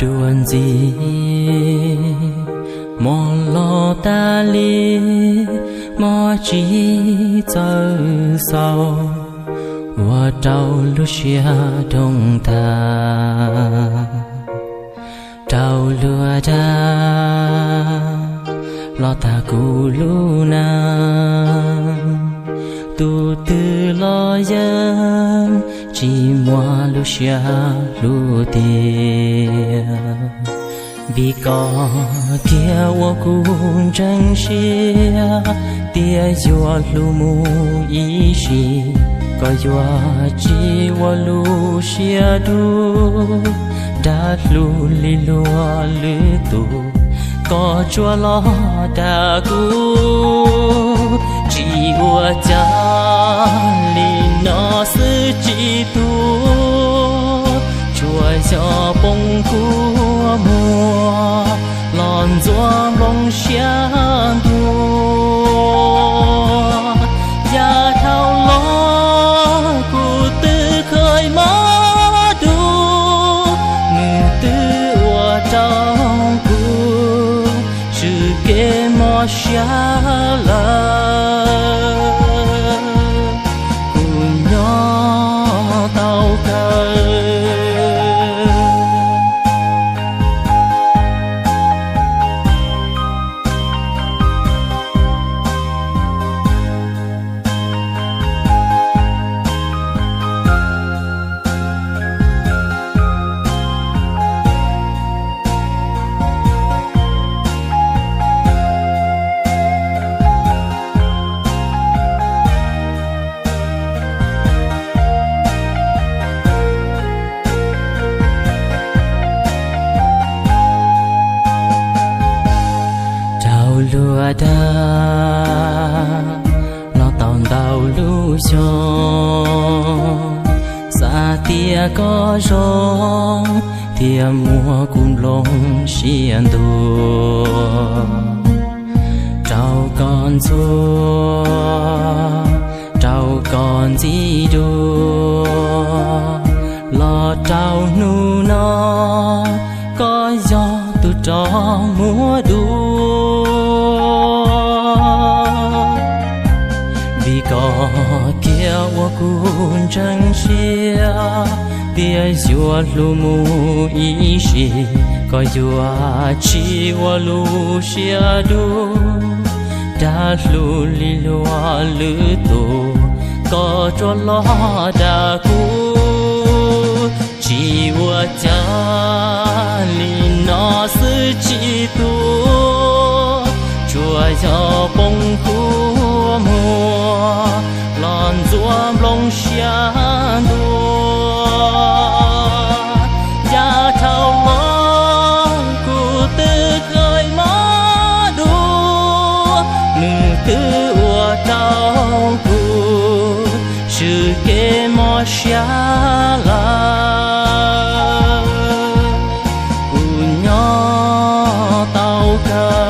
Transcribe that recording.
Dua ntxiv, mob los tas li, mob tsis txawj xaus, ua rau lub siab doog tag. Rau luag dag, los tag kuv lub neej, tus twg los yeej tsis muaj lub siab hlub tiag. Vim koj kiag uas kuv ntseeg siab, tias yuav hlub mus ib sim, koj yuav tsis ua lub siab dub. Dag hlub li luag lwm tus, koj tsuas los dag kuv. Tsis ua cas, li no xwb tsis tuag, tsuas yog poob kua muag los ntxuav nplooj siab ntuag. Yav dhau los kuv twb kheev mob dub, nws twb ua rau kuv swb kev mob siab lawm. Kuv nyob tau kawg. Rau luag dag, los tau ntau lub xyoo, xav tias koj zoo, thiaj muab kuv nplooj siab ntuag. Rau koj ntxuav, rau koj ntxim dua, los rau hnub no, koj yog tus rov muab dua. Vim koj kiag uas kuv ntseeg siab, tias yuav hlub mus ib sim, koj yuav tsis ua lub siab dub. Dag hlub li luag lwm tus, koj tsuas los dag kuv. Tsis ua cas, li no xwb tsis tuag, tsuas yog poob kua muag los ntxuav nplooj siab ntuag. Yav dhau los kuv twb kheev mob dub, nws twb ua rau kuv swb kev mob siab lawm. Kuv nyob tau kawg.